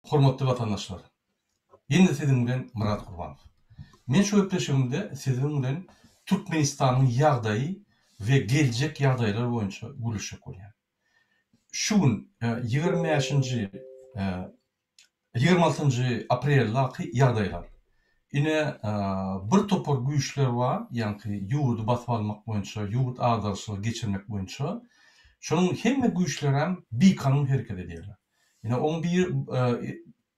Hormatly watandaşlar! Ýene siziň bilen Myrat Gurbanow. Men şu gepleşigimde siziň bilen Türkmenistanyň ýagdaýy we geljek ýagdaýlar boýunça gürleşjek bolýan. Şu gün 25-nji 26-njy apreldaky ýagdaýlar. Ine bir topar güýçler bar, ýaňky ýurdy basyp almak boýunça, ýurt agdaryşlygy geçirmek boýunça. Şonuň hemme güýçlerem bikanun hereket edýärler. Ine oň bir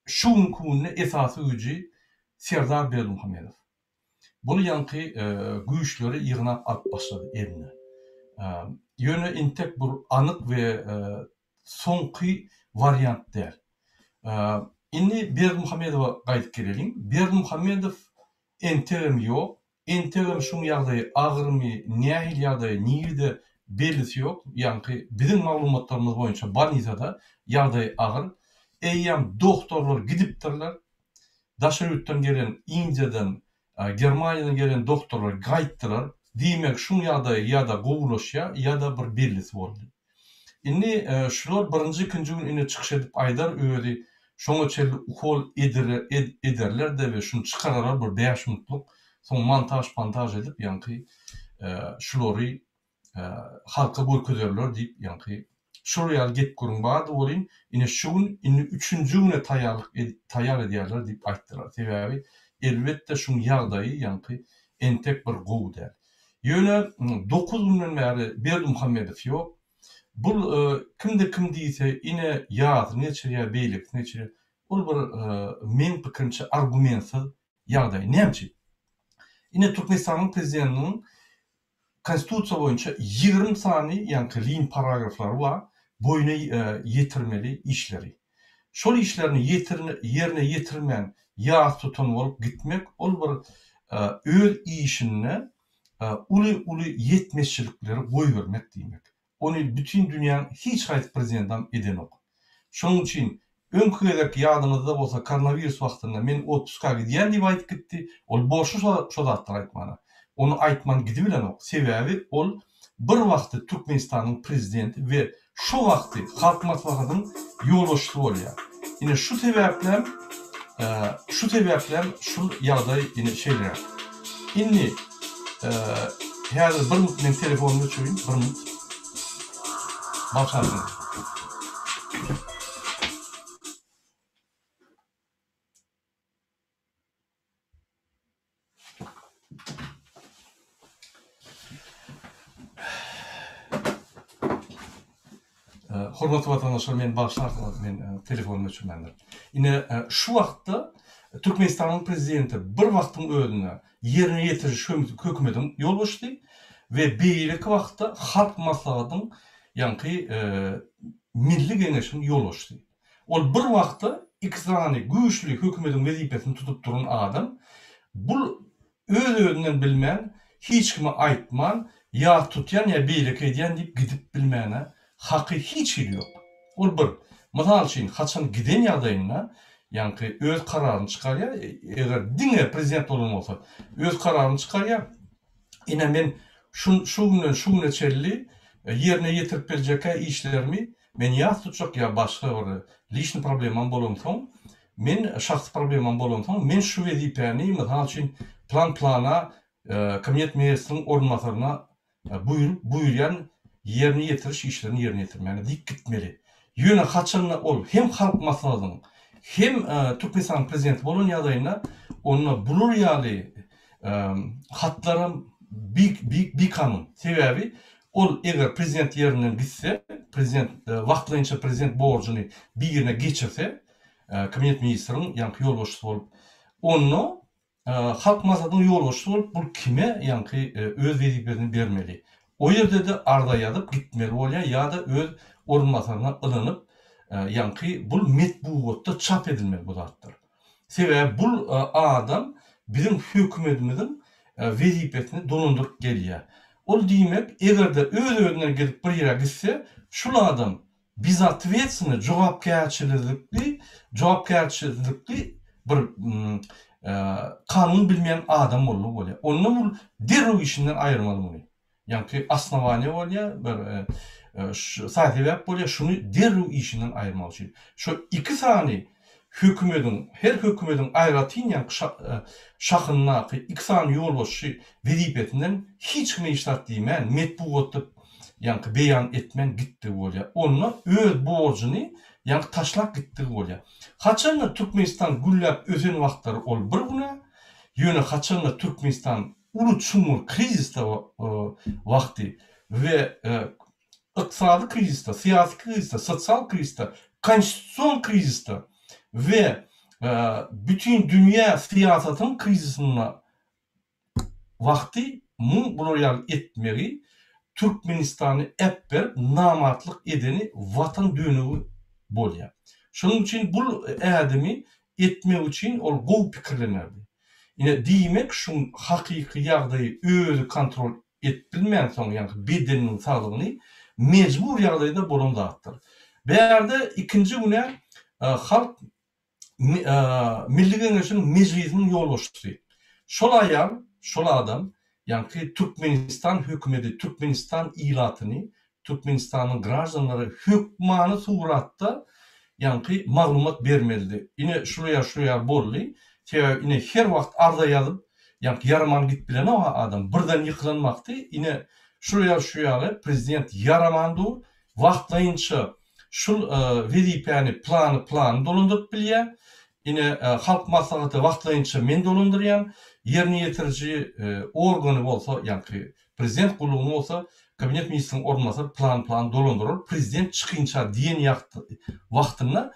şu günki günde esasy güýji Serdar Berdimuhamedow. Bul ýaňky güýçleri ýygnap alyp başlady eline. Ýöne intek bul anyk we soňky wariant däl. Indi Berdimuhamedowa gaýdyp geleliň. Berdimuhamedow entegem ýok. Entegem şuň ýagdaýy agyrmy, nähili ýagdaýy, nirde bellisi ýok. Ýaňky biziň maglumatlarymyz boýunça bolnisada ýagdaýy agyr. Eýýäm dogtorlar gidipdirler. Daşary ýurtdan gelen Indiýadan, Germaniýadan gelen dogtorlar gaýtdylar. Diýmek şuň ýagdaýy ýa-da gowulaşýar, ýa-da bir bellisi boldy. Indi şular birinji ikinji gün ine çykyş edip aýdar özi şoňa çenli ukol ederlerde we şuny çykararlar bir bäş minutlyk soň montaž pantaž edip ýaňky şulary halka görkezerler diýip ýaňky şular ýaly gep gürrüň bardy welin ine şu gün indi üçünji güne taýýarlyk taýýar edýärler diýip aýtdylar sebäbi elbetde şuň ýagdaýy ýaňky entek bir gowy däl. Ýöne dokuz günden bäri Berdimuhamedow ýok. Bul kimde kim diýse ine ýazyny geçirýär, beýlekisini geçirýär. Ol bir meň pikirimçe argumentsiz ýagdaý. Näme üçin? Ine Türkmenistanyň prezidentiniň konstitusiýa boýunça 20 sany ýaňky lim paragraflary bar, boýuna ýetirmeli işleri. Şol işlerini ýerine ýetirmän ýas tutan bolup gitmek ol bir öz işinde uly-uly ýetmezçilikleri goýbermek diýmek. Ony bütin dünýäň hiç haýsy prezidendam edenok. Şonuň üçin öňki gezek ýadyňyzda bolsa koronawirus wagtynda men otpuska gidýän diýip aýdyp gitdi. Ol borçly şo zatlary aýtmana. Ony aýtman gidibilenok. Sebäbi ol bir wagty Türkmenistanyň prezidenti we şo wagty Halk Maslahatynyň ýolbaşçysy bolýar. Ine şu sebäplem şu sebäplem şul ýagdaý ine şeýleräk. Indi häzir bir minut men telefonymy öçüreýin bir minut. Bagyşlarsyňyz. Hormatly watandaşlar meni bagyşlarsyňyz men telefonymy öçürmändir. Ine şu wagtda Türkmenistanyň prezidenti bir wagtyň özünde ýerine ýetiriji hökümetiň ýolbaşçysy we beýleki wagtda Halk Maslahatynyň ýaňky Milli Geňeşiň ýolbaşçysy. Ol bir wagtda iki sany güýçli hökümediň wezipesini tutup duran adam. Bul öz-özünden bilmän, hiç kime aýtman, ýa tutýan ýa beýleki edýän diýip gidip bilmäne haky hiç hili ýok. Ol bir, mysal üçin, haçan giden ýagdaýynda, ýaňky öz kararyny çykarýar, eger diňe prezident bolan bolsa, öz kararyny çykarýar, ine men şu şu günden şu güne çenli ýerine ýetirip biljek-ä işlerimi Men ýas tutjak ýa başga bir liçnyý problemam bolansoň, men şahsy problemam bolansoň, men şu wezipäni, mysal üçin, plan plana kabinet ministriniň orunbasaryna buýrup, buýurýan ýerine ýetiriş işlerini ýerine ýetirmäne diýip gitmeli. Ýöne haçanda ol hem Halk Maslahatynyň, hem Türkmenistanyň prezidenti bolan ýagdaýynda, onda bular ýaly hatlaram bikanun. Sebäbi Ol eger prezident ýerinden gitse, prezident wagtlaýynça prezident borjuny birine geçirse, kabinet ministriň ýaňky ýolbaşçysy bolup, onda Halk Maslahatynyň ýolbaşçysy bolup bul kime ýaňky öz wezipesini bermeli? O ýerde-de arza ýazyp gitmeli bolýar ýa-da öz orunbasaryna ynanyp ýaňky bul metbugatda çap edilmeli bu zatlar. Sebäbi bul adam biziň hökümetimiziň wezipesini dolandyryp gelýär. Ol diýmek, eger-de öz-özünden gidip bir ýere gitse, şul adam bezotwetstwnyý, jogapkärçilizlikli, jogapkärçilikli bir kanun bilmeýän adam boldugy bolýar. Onda bul derrew işinden aýyrmaly muny. Ýaňky osnowaniýa bolýar, bir saý-sebäp bolýar, şuny derrew işinden aýyrmak üçin. Şo iki sany. Hökümediň, her hökümediň aýratyn ýaňky şahyndaky iki sany ýolbaşçy wezipesinden hiç kime hiç zat diýmän, metbugatda ýaňky beýan etmän gitdigi bolýar. Onda öz borjuny ýaňky taşlap gitdigi bolýar. Haçanda Türkmenistan gülläp ösen wagtlary ol bir günä, ýöne haçanda Türkmenistan uly çuňňur krizisde wagty we ykdysady krizisde, syýasy krizisde, sosial krizisde, konstitusion krizisde we bütin dünýä syýasatynyň krizisinde wagty muň bular ýaly etmegi Türkmenistany äpberip namartlyk edeni watan dönügi bolýar. Şonuň üçin bul ädimi etmek üçin ol gowy pikirlenerdi. Ine diýmek şuň hakyky ýagdaýy özi kontrol edip bilmänsoň, ýagny bedeniniň saglygyny mejbur ýagdaýda bolan zatdyr. Bärde ikinji günä Halk Milli Geňeşiň Mejlisiniň ýolbaşçysy. Şol aýal, şol adam, ýaňky Türkmenistan hökümedi Türkmenistan ilatyny, Türkmenistanyň graždanlary hökmany suratda ýaňky maglumat bermelidi. Ine şul ýa şu ýa boldy. Sebäbi ine her wagt arza ýazyp Ýaňky ýaraman gidip bilenok-a adam. Birden ýykylan wagty ine şul ýaly şu ýaly prezident ýaraman dur, wagtlaýynça şul wezipäni plany plany dolandyryp bilýä. Ine Halk Maslahaty wagtlaýynça men dolandyrýan, ýerine ýetiriji organy bolsa ýaňky prezident gullugyny bolsa kabinet ministriniň orunbasary plan plan dolandyrar, prezident çykynça diýen wagtynda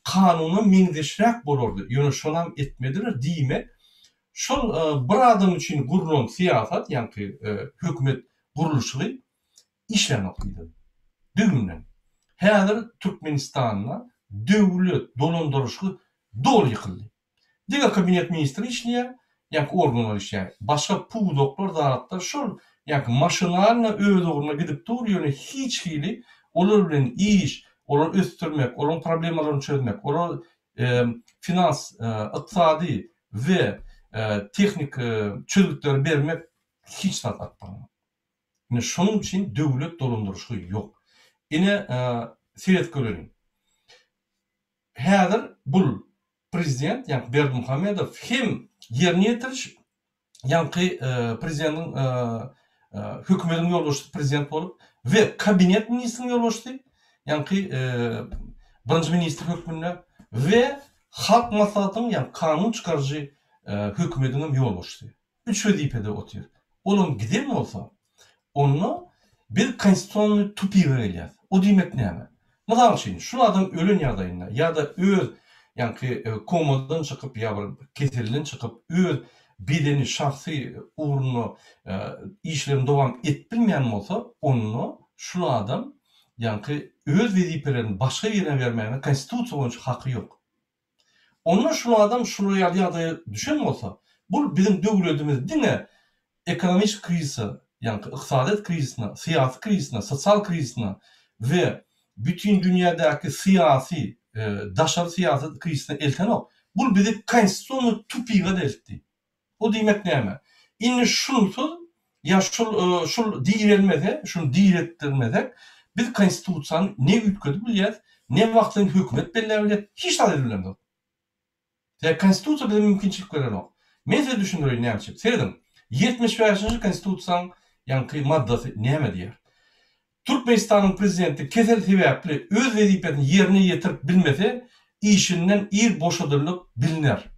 kanuna meňzeşräk bolardy, ýöne şonam etmediler, diýmek, şol bir adam üçin gurlan syýasat, ýaňky hökümet gurluşygy işlänok diýdim. Düýbünden. Häzir Türkmenistanda döwlet dolandyryşy doly ýykyldy. Diňe kabinet ministri işleýär, ýaňky organlar işleýär. Başga pudaklar zatlar şol ýaňky maşynalno öz ugruna gidip dur, ýöne hiç hili olar bilen iş, olary ösdürmek, olaryň problemalaryny çözmek, olara finans, ykdysady we tehnik çözgütleri bermek hiç zat alyp baranok. Ine şonuň üçin döwlet dolandyryşy ýok. Ine seret göreliň. Häzir bul prezident ýaňky Berdimuhamedow hem ýerine ýetiriş ýaňky prezidentiň hökümediň ýolbaşçysy prezident bolup we kabinet ministriniň ýolbaşçysy ýaňky birinji ministr hökmünde we halk maslahatynyň ýaňky kanun çykaryjy hökümediň hem ýolbaşçysy. Üç wezipede otyr. Olam giden bolsa, onda biz konstitusionnyý tupige gelýäs. O diýmek näme? Mysal üçin, şul adam ölen ýagdaýynda ýa-da öz ýaňky komadan çykyp ýa bir keselden çykyp öz bedeni şahsy ugrunda işlerini dowam edip bilmeýän bolsa, onda şul adam ýaňky öz wezipelerini başga birine bermäge konstitusiýa boýunça haky ýok. Onda şul adam şular ýaly ýagdaýa düşen bolsa, bul biziň döwletimiz diňe ekonomik krizise, ýaňky ykdysadyýet krizisine, syýasy krizisine, sosial krizisine we bütin dünýädäki syýasy, daşary syýasy krizisine eltenok. Bul bizi konstitusionnyý tupige-de eltdi. O diýmek näme? Indi şunsuz ýa şul şul direlmese, şuny diretdirmesek, biz konstitusiýany ne üýtgedip bilýäs, ne wagtlaýyn hökümet belläp bilýäs, hiç zat edip bilemzok. Sebäbi konstitusiýa bize mümkinçilik berenok. Men size düşündireýin näme üçin. Serediň, 75-nji konstitusiýaň ýaňky maddasy näme diýýär? Türkmenistanyň prezidenti kesel sebäpli öz wezipesini ýerine ýetirip bilmese, işinden ir boşadylyp bilner.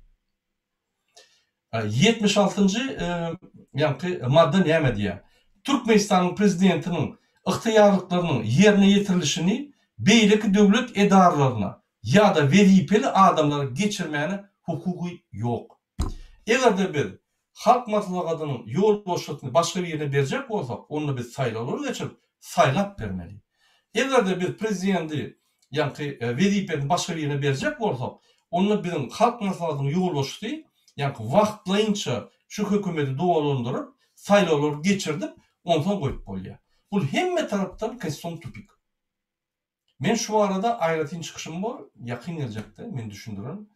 76-njy ýaňky madda näme diýýär? Türkmenistanyň Prezidentiniň ygtyýarlyklarynyň ýerine ýetirilişini beýleki döwlet edaralaryna ýa-da wezipeli adamlara geçirmäne hukugy ýok. Eger-de biz Halk Maslahatynyň ýolbaşçysyny başga birine berjek bolsak, onda biz saýlawlary geçirip, saýlap bermeli. Eger-de biz Prezidenti ýaňky wezipesini başga birine berjek bolsak, onda biziň Halk Maslahatynyň ýolbaşçysy ýaňky wagtlaýynça şu hökümeti dolandyryp, saýlawlary geçirdip, onsoň goýup bolýar. Bul hemme tarapdan konstitusion tupik. Men şu barada aýratyn çykyşym bor, ýakyn geljekde men düşündirerin.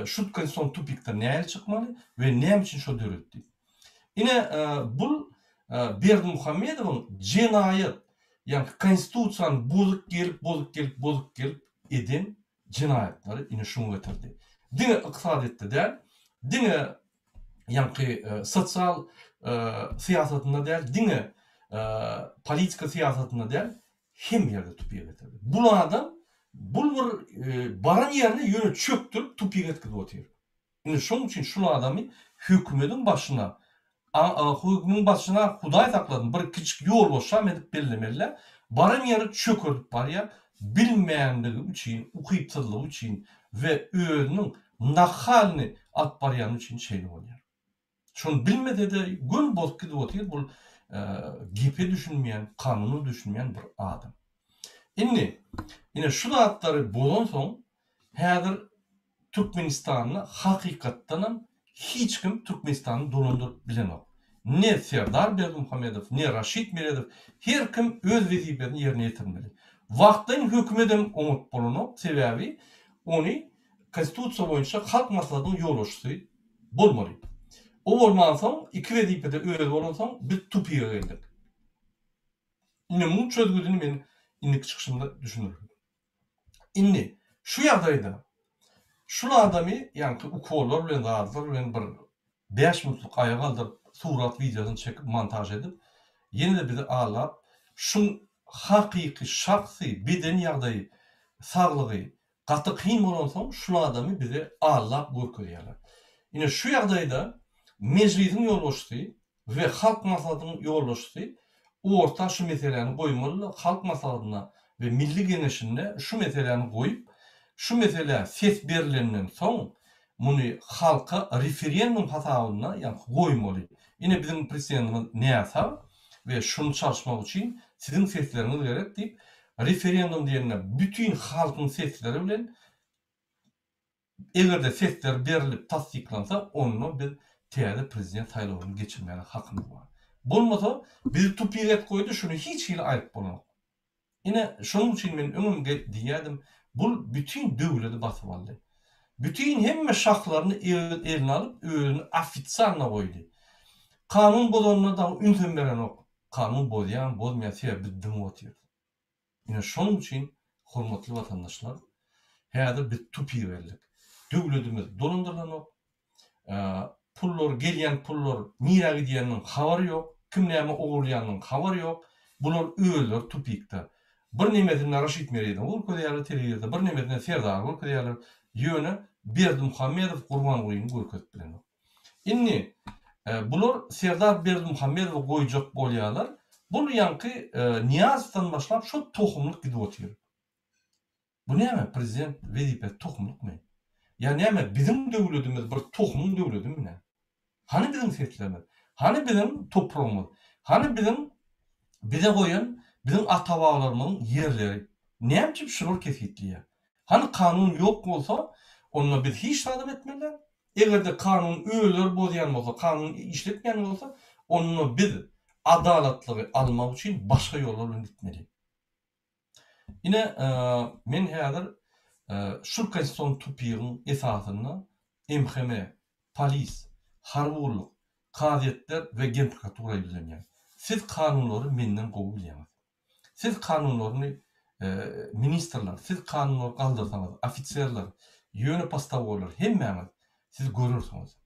Şu konstitusion tupikden nähili çykmaly we näme üçin şo döretdi. Ine, bul Berdimuhamedowyň jenaýat, ýagny konstitusiýany bozup gelip, bozup gelip, bozup gelip eden. jenaýatlary ine şuňa getirdi. Diňe ykdysadyýetde däl, diňe ýaňky sosial syýasatynda däl, diňe politika syýasatynda däl, hemme ýerde tupik getirdi. Bul adam bul bir baran ýerine ýöne çökdürip tupik etkizip otyr. Indi şoň üçin şul adamy hökümediň başyna hökümiň başyna hudaý saklasyn bir kiçik ýolbaşçam edip bellemeli-dä, baran ýeri çökerdip barýar, bilmänligi üçin, ukypsyzlygy üçin we özüniň nahalyny alyp barýany üçin şeýle bolýar. Şony bilmese-de göni bozup gidip otyr bul gepe düşünmeýän, kanuna düşünmeýän bir adam. Indi ine şu zatlary bozansoň häzir Türkmenistanda hakykatdanam hiç kim Türkmenistany dolandyryp bilenok. Ne Serdar Berdimuhamedow, ne Raşid Meredow her kim öz wezipesini ýerine ýetirmeli. Wagtlaýyn hökümedem oňat bolanok, sebäbi ony Konstitusiýa boýunça Halk Maslahatynyň ýolbaşçysy bolmaly. O bolmansoň, iki wezipede özi bolansoň biz tupige geldik. Indi muň çözgüdini men indiki çykyşymda düşündirerin. Indi şu ýagdaýda şul adamy ýaňky ukollar bilen zatlar bilen bir bäş minutlyk aýaga galdyryp surat wideosyny çekip montaž edip ýene-de bizi aldap şuň hakyky şahsy beden ýagdaýy saglygy gaty kyn bolansoň şul adamy bize aldap görkezýärler. Ine şu ýagdaýda mejlisiň ýolbaşçysy we Halk Maslahatynyň ýolbaşçysy orta şu meseläni goýmaly, Halk Maslahatynda we Milli Geňeşinde şu meseläni goýup, şu meselä ses berlenden soň, muny halka referendum hasabynda ýaňky goýmaly. Ine biziň prezidentimiz näsag we şuny çalyşmak üçin siziň sesleriňiz gerek diýip, referendum diýende bütin halkyň sesleri bilen Eger-de sesler berlip tassyklansa, onda biz täze prezident saýlawyny geçirmäge hakymyz bar. Bolmasa, bizi tupik et goýdy, şuny hiç hili aýryp bolanok. Ine, şonuň üçin men öňem diýýärdim, bul bütin döwledi basyp aldy. Bütin hemme şahlaryny öz eline alyp, özüni ofitsialno goýdy. Kanun bozanyna dagy ünsem berenok. Kanun bozýan, bozmaýan, sebäbi biz dyňyp otyrys. Ine şonuň üçin hormatly watandaşlar, häzir biz tupik geldik. Döwletimiz dolandyrylanok. Pullar, gelýän pullar nirä gidýäniniň habary ýok. Kim näme ogurlaýanynyň habary ýok. Bular özleri tupikde. Bir nemesinde Raşid Meredowy görkezýärler telewizorda, bir nemesinde Serdary görkezýärler. Ýöne Berdimuhamedow Gurbangulyny görkezip bilenok. Indi bular Serdar Berdimuhamedowy goýjak bolýarlar. Bul ýaňky Nyýazowdan başlap şo tohumlyk gidip otyr. Bu näme prezident wezipesi tohumlykmy? Ýa näme biziň döwledimiz bir tohumyň döwledimi nä? Hany biziň seslerimiz? Hany biziň topragymyz? Hany biziň bize goýan biziň ata-babalarymyzyň ýerleri? Näme üçin şular kesgitleýär? Hany kanun ýok bolsa onda biz hiç zadam etmeli däl. Eger-de kanuny özleri bozýan bolsa, kanuny işletmeýän bolsa, onda biz adalatlygy almak üçin başga ýollar bilen gitmeli. Ine, men häzir şul konstitusion tupigiň esasynda MHM, polis, harby gulluk, kazyýetler we genprokuratura ýüzlenýän. Siz kanunlary menden gowy bilýäňiz. Siz kanunlaryny ministrler, siz kanunlary galdyrsaňyz, ofiserler, ýöne postowoýlar hemmäňiz siz görersiňiz.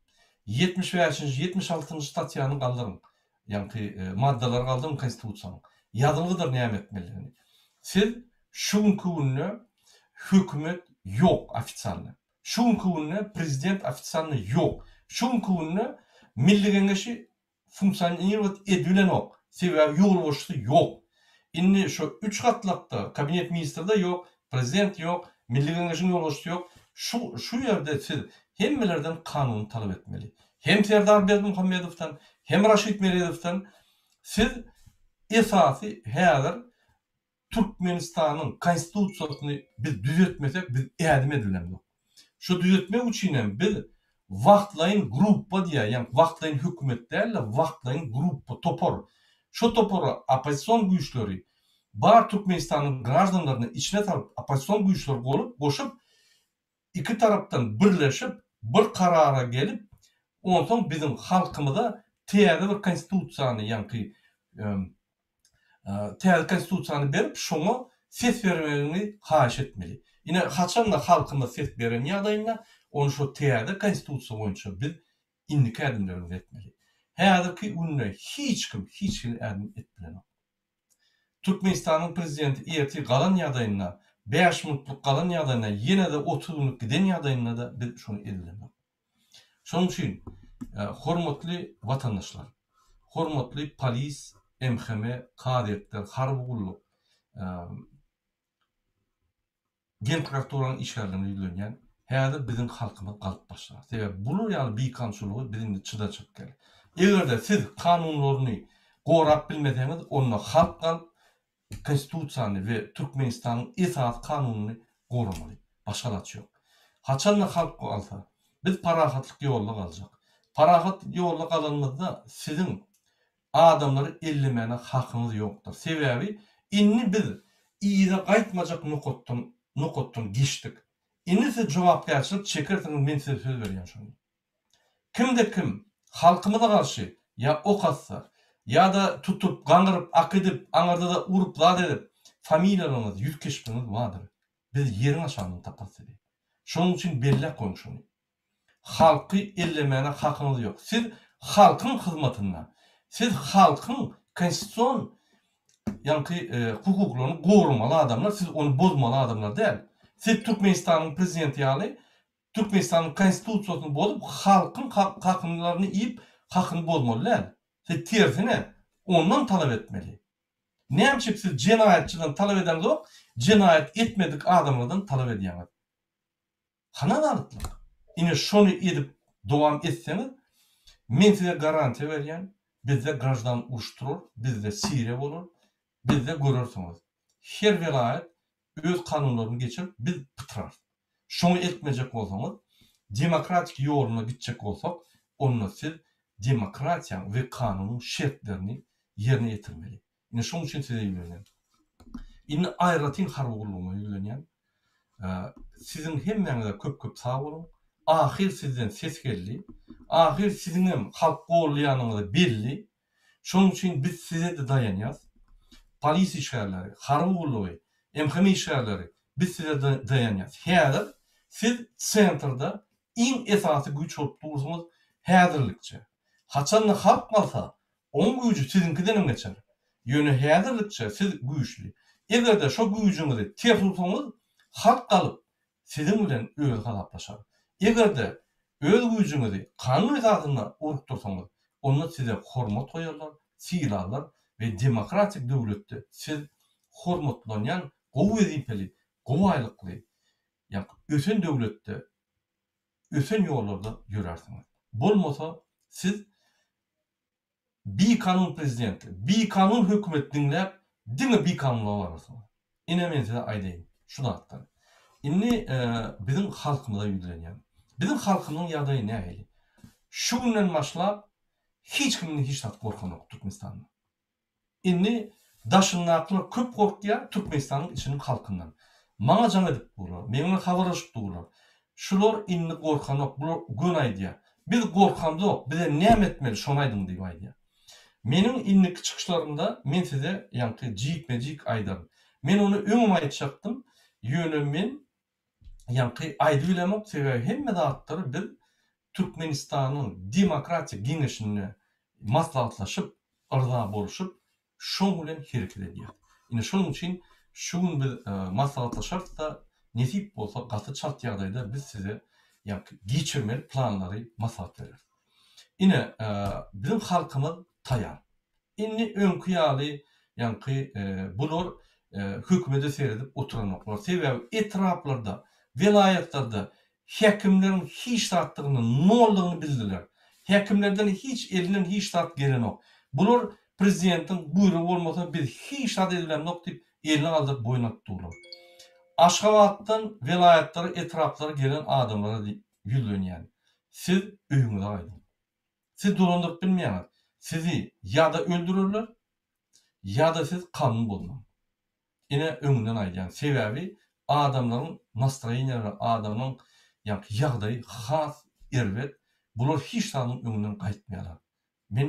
75-nji, 76-njy statýany galdyryň, ýaňky maddalary galdyryň konstitusiýanyň. Ýazylgydyr näme etmelidigini. Siz şu günki günde hökümet ýok ofitsialny. Şu günki günde prezident ofitsialny ýok. Şu günki günde Milli Geňeşi funksionirowat edibilenok, sebäbi ýolbaşçysy ýok. Indi şo üç gatlakda kabinet ministrde ýok, prezident ýok, Milli Geňeşiň ýolbaşçysy ýok. Şu şu ýerde siz hemmelerden kanuny talap etmeli. Hem Serdar Berdimuhamedowdan, hem Raşid Meredowdan siz esasy häzir Türkmenistanyň Konstitusiýasyny biz düzetmesek biz ädim edibilemzok. Şu düzetmek üçin hem biz wagtlaýyn gruppa diýýär, ýagny wagtlaýyn hökümet däl-de wagtlaýyn gruppa, topar. Şo topara oppozision güýçleri, bar Türkmenistanyň graždanlaryny içine salyp oppozision güýçleri golup, goşup, iki tarapdan birleşip, bir karara gelip, onsoň biziň halkymyza täze bir konstitusiýany, ýaňky täze konstitusiýany berip, şoňa ses bermegini haýyş etmeli. Ine, haçan-da halkymyz ses beren ýagdaýynda, ony şo täze Konstitusiýa boýunça biz indiki ädimlerimizi etmeli. Häzirki günde hiç kim hiç hili ädim edip bilenok. Türkmenistanyň prezidenti ertir galan ýagdaýynda, bäş minutlyk galan ýagdaýynda, ýene-de 30 günlük giden ýagdaýynda-da biz şony edibilemok. Şonuň üçin, hormatly watandaşlar, hormatly polis, MHM, kazyýetler, harby gulluk, Genprokuraturanň işgärlerine ýüzlenýän, häzir biziň halkymyz galyp başlar. Sebäbi bular ýaly bikanunçylygy biz indi çydaçak däl. Eger-de siz kanunlaryny gorap bilmeseňiz, onda halk galyp Konstitusiýany we Türkmenistanyň esasy kanunyny goramaly. Başga alaç ýok. Haçanda halk galsa, biz parahatlyk ýolda galjak. Parahat ýolda galanymyzda siziň Adamlary ellemäne hakyňyz ýokdur. Sebäbi indi biz yza gaýtmajak nokatdan nokatdan geçdik. Indi siz jogapkärçilik çekersiňiz men size söz berýän şony. Kimde kim halkymyza garşy ýa ok atsa, ýa-da tutup, gaňyryp, akidip, aňyrda-da urup zat edip, familiýalaryňyz, ýüz keşbiňiz bardyr. Biz ýeriň aşagyndan taparys sizi. Şonuň üçin belläp goýuň şony. Halky ellemäne hakyňyz ýok. Siz halkyň hyzmatynda. Siz halkyň konstitusion ýaňky hukuklaryny goramaly adamlar, siz ony bozmaly adamlar däl. Siz Türkmenistanyň prezidenti ýaly Türkmenistanyň konstitusiýasyny bozup halkyň hakynylaryny iýip hakyny bozmaly däl. Siz tersine ondan talap etmeli. Näme üçin siz jenaýatçydan talap edeňzok, jenaýat etmedik adamlardan talap edýäňiz? Hany adalatlyk? Ine şony edip dowam etseňiz, men size garantiýa berýän, bizde graždan uruş turar, bizde Siriýa bolar, bizde görersiňiz. Her welaýat öz kanunlaryny geçirip biz pytrarys. Şoňy etmejek bolsaňyz, demokratik ýoluna gitjek bolsak, onda siz demokratiýaň we kanunyň şertlerini ýerine ýetirmeli. Ine şoň üçin size ýüzlenýän. Indi aýratyn harby gullugyna ýüzlenýän. Siziň hemmäňize köp-köp sag boluň. Ahyr sizden ses geldi. Ahyr siziňem halk gollaýanyňyzy belli. Şonuň üçin biz size-de daýanýas. Polis işgärleri, harby gullugy, MHM işgärleri biz size daýanýas. Häzir siz sentrda iň esasy güýç bolup dursuňyz häzirlikçe. Haçanda halk galsa, Oň güýji siziňkidenem geçer. Ýöne häzirlikçe siz güýçli. Eger-de şo güýjüňizi ters ursaňyz, halk galyp, siziň bilen özi hasaplaşar. Eger-de öz güýjüňizi kanun esasynda urukdyrsaňyz, onda size hormat goýarlar, sylarlar we demokratik döwletde siz hormatlanýan gowy wezipeli, gowy aýlykly, ýa-da ösen döwletde ösen ýollarda ýörärsiňiz. Bolmasa siz Bikanun prezidenti, bikanun hökümet diňläp diňe bikanunlyga bararsyňyz. Ine men size aýdaýyn şu zatlary. Indi biziň halkymyza ýüzlenýän. Biziň halkymyzyň ýagdaýy nähili? Şu günden başlap hiç kim indi hiç zat gorkanok Türkmenistanda. Indi daşyndakylar köp gorkýar Türkmenistanyň içiniň halkyndan. Maňa jaň edip durlar, meň bilen habarlaşyp durlar. Şular indi gorkanok, bular göni aýdýar. Biz gorkamzok, bize näme etmeli şony aýdyň diýip aýdýar. Meniň indiki çykyşlarymda men size ýaňky jikme-jik aýdaryn. Men ony öňem aýtjakdym, ýöne men ýaňky aýdybilemok, sebäbi hemme zatlary biz Türkmenistanyň Demokratik Geňeşinde maslahatlaşyp, yrza bolşup, şoň bilen hereket edýäs. Ine şonuň üçin şu gün biz maslahatlaşarys-da, nesip bolsa gaty çalt ýagdaýda biz size ýaňky geçirmeli planlary maslahat bereris. Ine, biziň halkymyz taýar. Indi öňki ýaly ýaňky bular hökümede seredip oturanoklar. Sebäbi etraplarda, welaýatlarda häkimleriň hiç zatdygyny, noldygyny bildiler. Häkimlerden hiç elinden hiç zat gelenok. Bular prezidentiň buýrugy bolmasa biz hiç zat edibilemzok diýip elini galdyryp boýun alyp durlar. Aşgabatdan welaýatlara, etraplara gelen adamlara ýüzlenýän. Siz öýüňize gaýdyň. Siz dolandyryp bilmeýäňiz. Sizi ýa-da öldürerler, ýa-da siz kanun bozmaň. Ine öňünden aýdýan. Sebäbi adamlaryň nastroýeniýalary, adamlaryň ýaňky ýagdaýy has erbet. Bular hiç zadyň öňünden gaýtmaýarlar. Men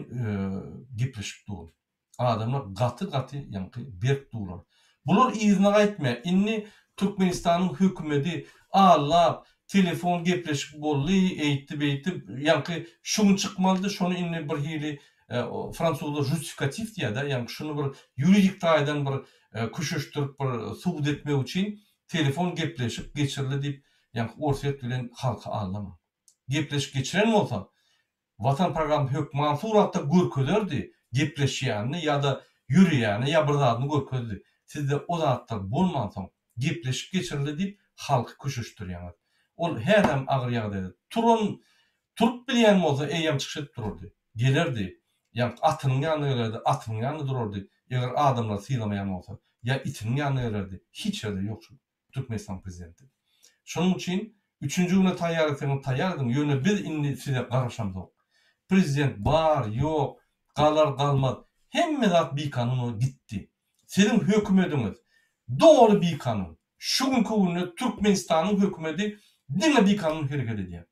gepleşip durun. Adamlar gaty gaty ýaňky berk durlar. Bular yzyna gaýtmaýar. Indi Türkmenistanyň hökümedi allap, telefon gepleşik boldy, eýtdi-beýtdi, ýaňky şu gün çykmalydy, şony indi bir hili fransuzlar justifikatiw diýýär-dä, ýaňky şuny bir ýuridik taýdan bir köşeşdirip bir subut etmek üçin telefon gepleşik geçirildi diýip, ýaňky Orsýet bilen halky aldamaň. Gepleşik geçiren bolsa, Watan programmasy hökman suratda görkezerdi, gepleşýänini ýa-da ýöreýänini ýa bir zadyny görkezdi. Sizde o zatlar bolmansoň, gepleşik geçirildi diýip halky köşeşdirýäňiz. Ol häzem agyr ýagdaýda. Turan, turup bilýän bolsa eýýäm çykyş edip durardy. Gelerdi. Ýa atynyň ýanyna gelerdi, atynyň ýanynda durardy, eger adamlar sylamaýan bolsa. Ýa itiniň ýanyna gelerdi. Hiç ýerde ýok şol. Türkmenistan prezidenti. Şonuň üçin üçünji güne taýýar etseňiz taýýar ediň, ýöne biz indi size garaşamzok. Prezident bar, ýok, galar, galmaz, hemme zat bikanun bolup gitdi. Siziň hökümediňiz doly bikanun. Şu günki günde Türkmenistanyň hökümedi diňe bikanun hereket edýär.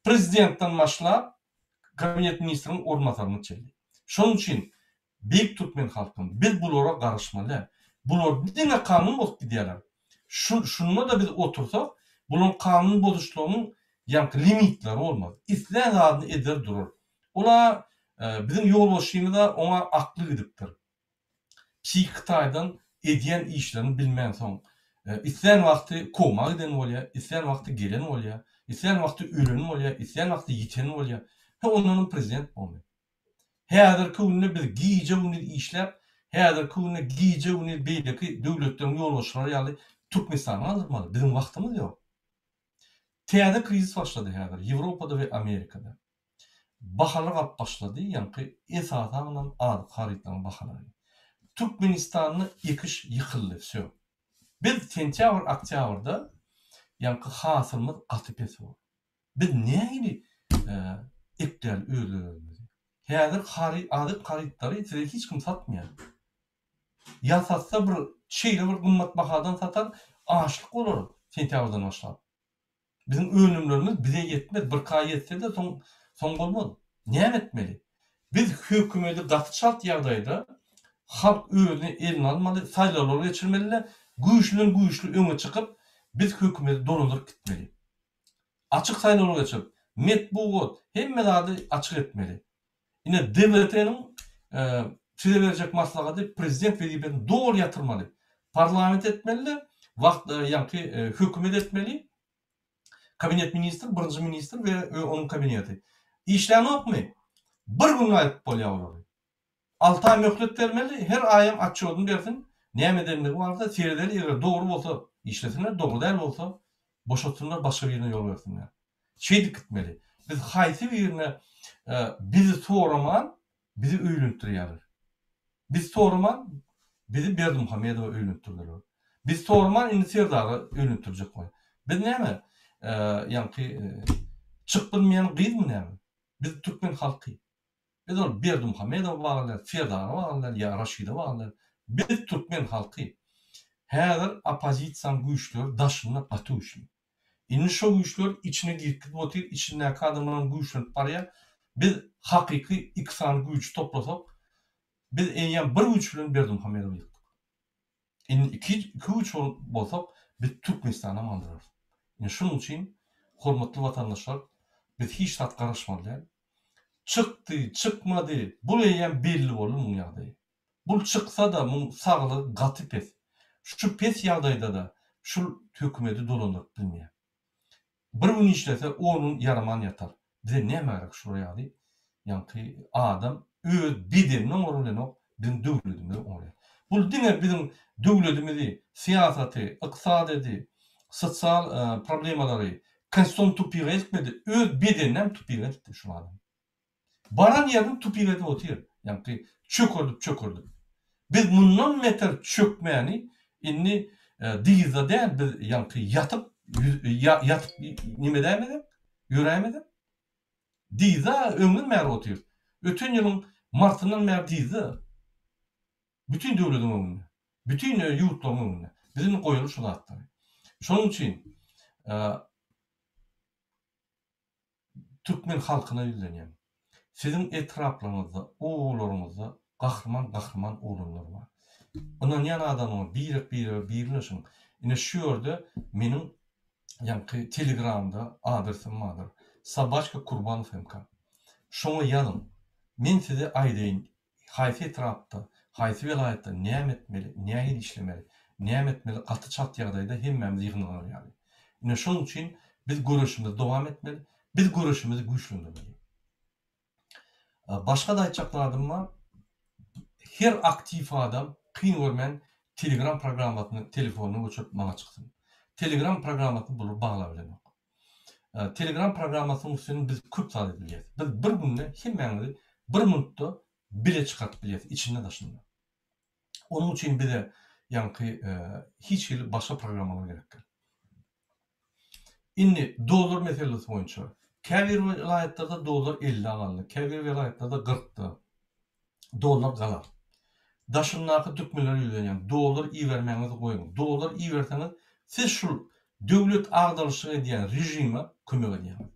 Prezidentden başlap kabinet ministriň orunbasaryna çenli. Şonuň üçin Beýik türkmen halkym, biz bulara garyşmaly däl. Bular diňe kanun bozup gidýärler. Şu şunda-da biz otursak, bularyň kanun bozuşlygynyň ýaňky limitleri bolmaz. Islän zadyny eder durar. Ol-a biziň ýolbaşçymyz-a oňa akly gidipdir. Psihiki taýdan edýän işlerini bilmänsoň, islän wagty koma giden bolýar, islän wagty gelen bolýar, islän wagty ölen bolýar, islän wagty ýiten bolýar. He ondanam prezident boldy. Häzirki günde biz gije-gündiz işläp, häzirki günde gije-gündiz beýleki döwletleriň ýolbaşçylary ýaly Türkmenistany galdyrmaly. Biziň wagtymyz ýok. Täze krizis başlady häzir Ýewropada we Amerikada. Bahalar galyp başlady, ýaňky esasanam azyk harytlaryň bahalary. Türkmenistanda ekiş ýykyldy, wsýo. Biz sentýabr, oktýabrda ýaňky hasylymyz gaty pes boldy. Biz nähili ekläli özlerimizi? Häzir hary azyk harytlary size hiç kim satmaýar. Ýa satsa bir şeýle bir gymmat bahadan satar, açlyk bolar sentýabrdan başlap. Biziň önümlerimiz bize ýetmez, birki aý ýetse-de soň soň bolmaz. Näme etmeli? Biz hökümeti gaty çalt ýagdaýda halk özüni eline almaly, saýlawlar geçirmeli-de, güýçlüden güýçli öňe çykyp, biz hökümeti dolandyryp gitmeli. Açyk saýlawlar geçirip, metbugat, hemme zady açyk etmeli. Ine DWT-niň size berjek maslahaty prezident wezipesini doly ýatyrmaly. Parlament etmeli-de, wagt ýaňky hökümet etmeli. Kabinet ministr, birinji ministr we onuň kabineti. Işlänokmy? Bir günde aýryp bolýar olary. Alty aý möhlet bermeli, her aýam otçýodyny bersin, näme edenligi barada seredeli, eger dogry bolsa işlesinler, dogry däl bolsa boşatsynlar, başga birine ýol bersinler. Şeýdip gitmeli. Biz haýsy birine bizi soraman bizi öýlendirýärler. Bizi soraman bizi Berdimuhamedowa öýlendirdiler. Bizi soraman indi Serdara öýlendirjek bolýar. Biz näme ýaňky çykyp bilmeýän gyzmy näme? Biz türkmen halky. Biz ol Berdimuhamedowa bagly däl, Serdara bagly däl ýa Raşide bagly däl. Biz türkmen halky. Häzir oppozisiýanyň güýçleri daşynda gaty güýçli. Indi şo güýçler içine girip gidip otyr, içindäki adamlaram güýçlenip barýar. Biz hakyky iki sany güýji toplasak, biz eýýäm bir güýç bilen Berdimuhamedowy ýykdyk. Indi iki iki güýç bolsak, biz Türkmenistanam galdyrarys. Ine şunuň üçin, hormatly watandaşlar, biz hiç zat garaşmaly däl. Çykdy, çykmady, bul eýýäm belli boldy muň ýagdaýy. Bul çyksa-da muň saglygy gaty pes. Şu pes ýagdaýda-da şul hökümeti dolandyryp bilmeýär. Bir gün işlese on gün ýaraman ýatar. Bize näme gerek şular ýaly ýaňky adam öz bedenini oňaryp bilenok biziň döwletimizi oňarýar. Bul diňe biziň döwletimizi syýasaty, ykdysadyýeti, sosial problemalary konstitusion tupige eltmedi öz bedeninem tupige eltdi şul adam. Baran ýerini tupik edip otyr. Ýaňky çökerdip çökerdip. Biz mundan beter çökmäni indi dyzda däl biz ýaňky ýatyp ýatyp neme edäýmezek, ýöräýmezek. Dyzda öňden bäri otyrys. Öten ýylyň martyndan bäri dyzda. Bütin döwlediň öňünde. Bütin ýurtlaryň öňünde. Biz indi goýaly şu zatlary. Şonuň üçin Türkmen halkyna ýüzlenýän. Siziň etraplaryňyzda, obalaryňyzda gahryman gahryman oglanlar bar. Ynanýan adamyňyz birek birege birleşiň. Ine şu ýerde meniň ýaňky telegramda adresim bardyr. Sobaçka Kurbanow MK. Şoňa ýazyň. Men size aýdaýyn haýsy etrapda, haýsy welaýatda näme etmeli, nähili işlemeli, näme etmeli gaty çalt ýagdaýda hemmämiz ýygnanar ýaly. Ine şonuň üçin biz göreşimizi dowam etmeli, biz göreşimizi güýçlendirmeli. Başga-da aýtjak zadym bar. Her aktiw adam kyn görmän Telegram programmasyny telefonyna göçürip maňa çyksyn. Telegram programmasyny bular baglap bilenok. Telegram programmasynyň üstünden biz köp zat edip bilýäris. Biz bir günde hemmäňizi bir minutda bile çykaryp bilýäris içinde daşynda. Onuň üçin bize ýaňky hiç hili başga programmalar gerek däl. Indi dollar meselesi boýunça. Käbir welaýatlarda dollar ellä galdy, käbir welaýatlarda kyrkda. Dollar galar. Daşyndaky türkmenlere ýüzlenýän, dollar ibermäňizi goýuň. Dollar iberseňiz, siz şul döwlet agdarylyşyk edýän režime kömek edýäňiz.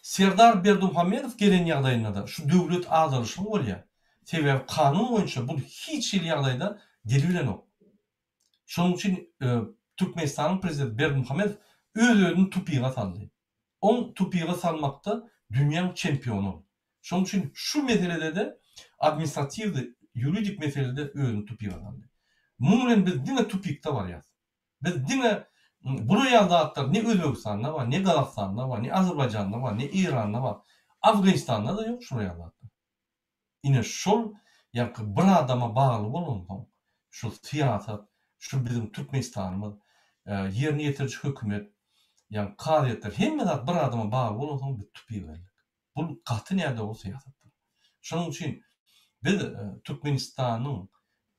Serdar Berdimuhamedow gelen ýagdaýynda-da şu döwlet agdarylyşygy bolýar. Sebäbi kanun boýunça bul hiç hili ýagdaýda gelibilenok. Şonuň üçin Türkmenistanyň prezidenti Berdimuhamedow öz-özüni tupiga saldy. Oň tupiga salmakda dünýäň çempiony ol. Şonuň üçin şu meselede-de administratiwny, ýuridik meselede özüni tupiga saldy. Muň bilen biz diňe tupikde barýas. Biz diňe bular ýaly zatlar ne Özbegistanda bar, ne Gazagystanda bar, ne Azerbaýjanda bar, ne Eýranda bar. Afganistanda-da ýok şular ýaly zatlar. Ine şol ýaňky bir adama bagly bolansoň şu syýasat, şu biziň Türkmenistanymyz, ýerine ýetiriji hökümet, ýaňky kazyýetler hemme zat bir adama bagly bolansoň biz tupik geldik. Bul gaty nädogry syýasatdyr. Şonuň üçin biz Türkmenistanyň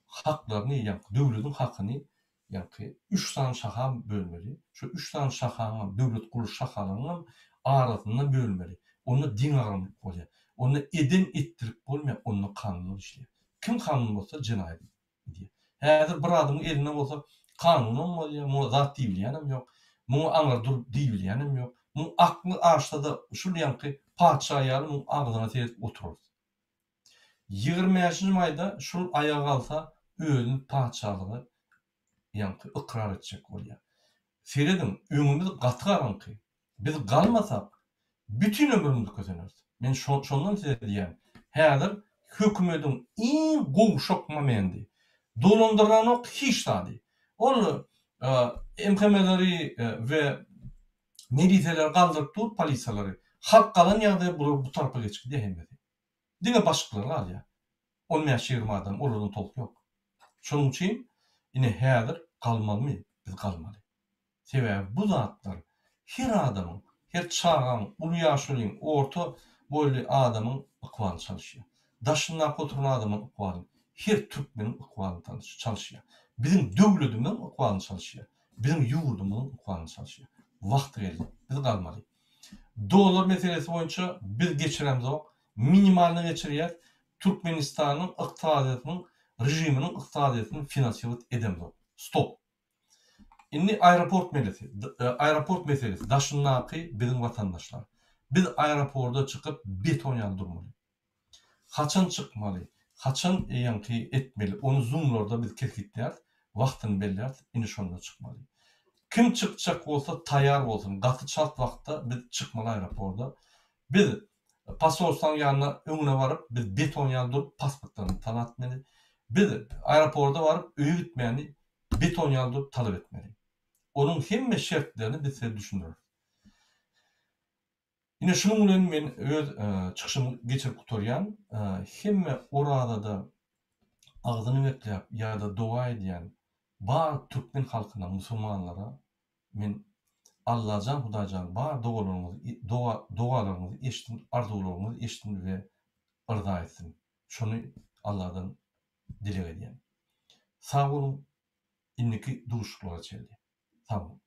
haklaryny ýaňky döwlediň hakyny Ýaňky üç sany şaha bölmeli. Şu üç sany şahaňam, döwlet gurluş şahalaryňam arasynda bölmeli. Onda deňagramlyk bolýar. Onda eden etdilik bolmaýar, onda kanunlar işleýär. Kim kanun bozsa jenaýat edýär. Häzir bir adamyň elinde bolsa kanunam bolýar, muňa zat diýilýänem ýok. Muňa aňry dur diýilýänem ýok. Muň akly aşsa-da şul ýaňky patyşa ýaly muň agzyna seredip oturarys. 25-nji maýda şul aýaga galsa özüni patyşalyga ýaňky ykrar etjek bolýar. Serediň, öňümiz gaty garaňky. Biz galmasak, bütin ömrümizi köseneris. Men şondan size diýýän, häzir hökümediň iň gowşak momendi. Dolandyranok hiç zady. Ol MHM-leri we miliseleri galdyryp dur, polisiýalary. Halk galan ýagdaýa bular bu tarapa geçip gidýär hemmesi. Diňe başlyklar galýar. On bäş-ýigrimi adam, olardan tolk ýok. Şonuň üçin ine häzir galmalymy? Biz galmaly. Sebäbi bu zatlar her adamyň, her çagaň, uly ýaşulyň, orta boýly adamyň ykbalyny çalyşýar. Daşyndaky oturan adamyň ykbalyny, her türkmeniň ykbalyny çalyşýar. Biziň döwledimiziň ykbalyny çalyşýar. Biziň ýurdumyzyň ykbalyny çalyşýar. Wagty geldi. Biz galmaly. Dollar meselesi boýunça biz geçiremzok. Minimalny geçirýäs. Türkmenistanyň ykdysadyýetiniň režiminiň ykdysadyýetini finansirowat edemzok. Stop. Indi aeroport melesi, aeroport meselesi daşyndaky biziň watandaşlar. Biz aeroporda çykyp beton ýaly durmaly. Haçan çykmaly, haçan ýaňky etmeli, ony zoomlarda biz kesgitläris, wagtyny belläris, indi şonda çykmaly. Kim çykjak bolsa taýýar bolsun, gaty çalt wagtda biz çykmaly aeroporda. Biz posolstwaň ýanyna öňüne baryp, biz beton ýaly durup pasportlarymyzy talap etmeli. Biz aeroporda baryp öýe gitmäni beton ýaly durup talap etmeli. Onuň hemme şertlerini biz size düşündireris. Ine şunuň bilen men öz çykyşymy geçirip gutarýan. Hemme orazada agzyny bekläp ýa-da doga edýän bar türkmen halkyna, musulmanlara men Allajan Hudaýjan bar dogalaryňyzy doga dogalaryňyzy eşitsin, arzuwlaryňyzy eşitsin we yrza etsin. Şony Alladan dileg edýän. Sag boluň, indiki duşuşyklara çenli. Sag boluň.